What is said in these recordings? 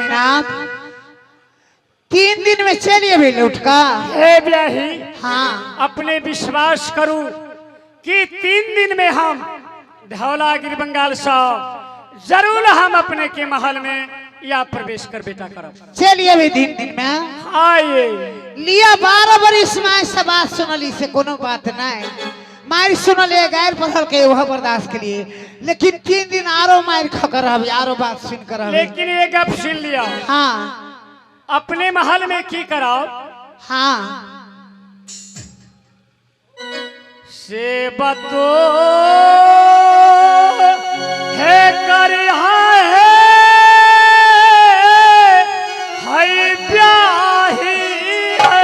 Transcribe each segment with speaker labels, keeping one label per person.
Speaker 1: स्वामीनाथ, 3 दिन में चलि अयबै लौट कऽ?
Speaker 2: हे ब्याही, अपने विश्वास करू कि 3 दिन में हम धौलागिर बंगाल से जरूर हम अपने के महल में या प्रवेश कर बेटा करब।
Speaker 1: चलि अयबै 3 दिन में?
Speaker 2: आइए।
Speaker 1: लिया, 12 बरिस माय से बात सुनली से कोनो बात नहीं। मारि सुनलिए, गारि पढ़ल के वह बर्दाश्त के लिए, लेकिन 3 दिन आरो मारि खकर रहबे, आरो बात सुन कर रहबे।
Speaker 2: लेकिन ये गप सुन लिया, अपने महल में की कराओ? से बतो हे कर है है ब्याही है।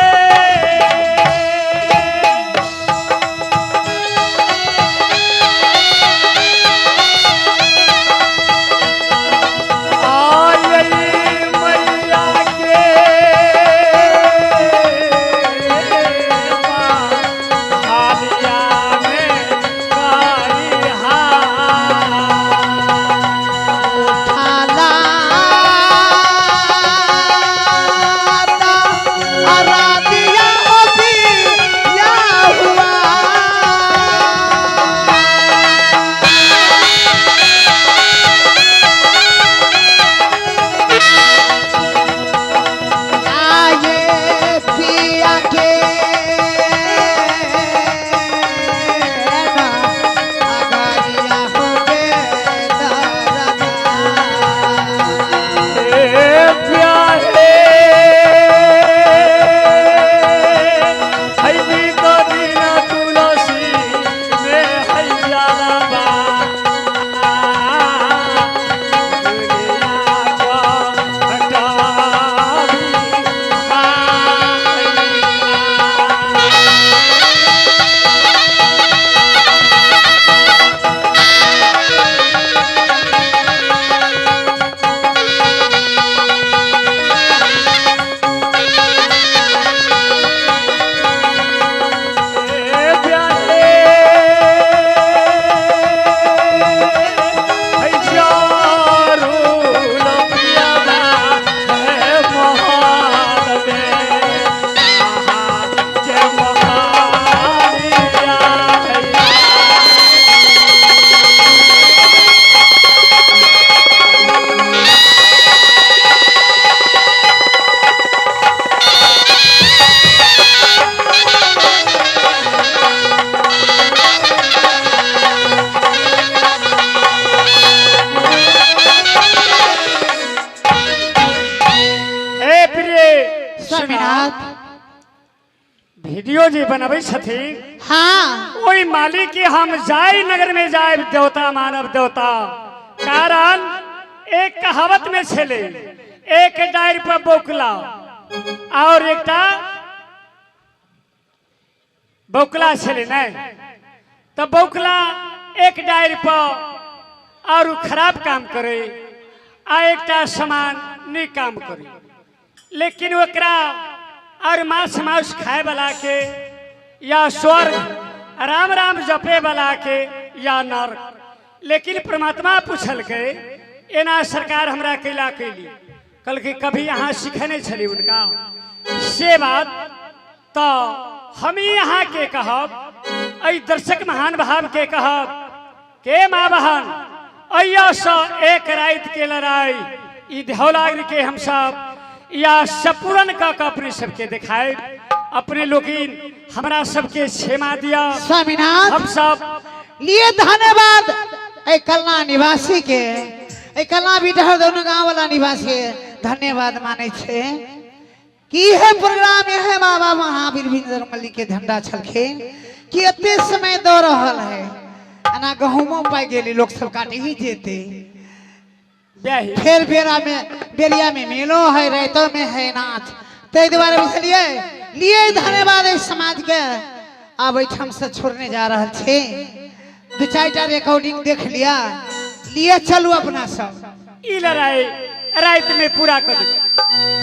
Speaker 2: आई मैया के हालिया में कारी।
Speaker 1: उठाला अरादिया होती या हुआ। आये पिया के ना अगारिया हो के दरदा।
Speaker 2: ए प्यारे, हई तो बिना तुलसी में हैया बा दुनिया को हटावी। ए प्यारे, हई चारू लपियावा है मोहाल में, आहा के मोहालिया है। हे प्रिय
Speaker 1: स्वामीनाथ,
Speaker 2: वीडियो जे बनबै छथिन, ओहि मालिक के हम जाय नगर में जाय देवता मानव देवता, कारण एक कहावत में छले, एक डायर पर बौकला और एकटा बौकला छले नहीं, तो बौकला एक डायर पर और खराब काम करे आ एकटा समान नीक काम करे, लेकिन ओकरा और मांस मांस खाए वाला के या स्वर्ग, राम राम जपे वाला के या नर्क। लेकिन परमात्मा पूछलकै, एना सरकार हमरा कैला कैली? कहलकै, कभी अहाँ सिखेने छली उनका से बात। तो हम ही अहाँ के कहब, एहि दर्शक महान भाव के कहब के माँ बहन, अय्या एक रात के लड़ाई ई धौलागिर के हम सब या सपूरन कऽ के अपने सबके देखाए। अपने लोकिन हमरा सबके क्षमा दिया।
Speaker 1: स्वामीनाथ,
Speaker 2: हम सब
Speaker 1: लिए धन्यवाद ए कलना निवासी के, ए कलना बिटहर दोनों गांव वाला निवासी के धन्यवाद माने छे कि यह प्रोग्राम यह बाबा महावीर बिंदर मल्लिक के झंडा छलखिन कि एते समय दऽ रहल है। एना गहूमो पाइ गेली, लोग सब काटे ही जेते।
Speaker 2: ब्याही,
Speaker 1: फेर बेरा में बेरिया में मेलो है, रातो में है नाच, ताहि दुआरे बुझलिए। लिए धन्यवाद एहि समाज के। आब एहिठाम से छोड़ने जा रहल छी। दू चारिटा रिकॉर्डिंग देख लिया। लिए चलू अपना सब।
Speaker 2: ई लड़ाई रात में पूरा कर देबै।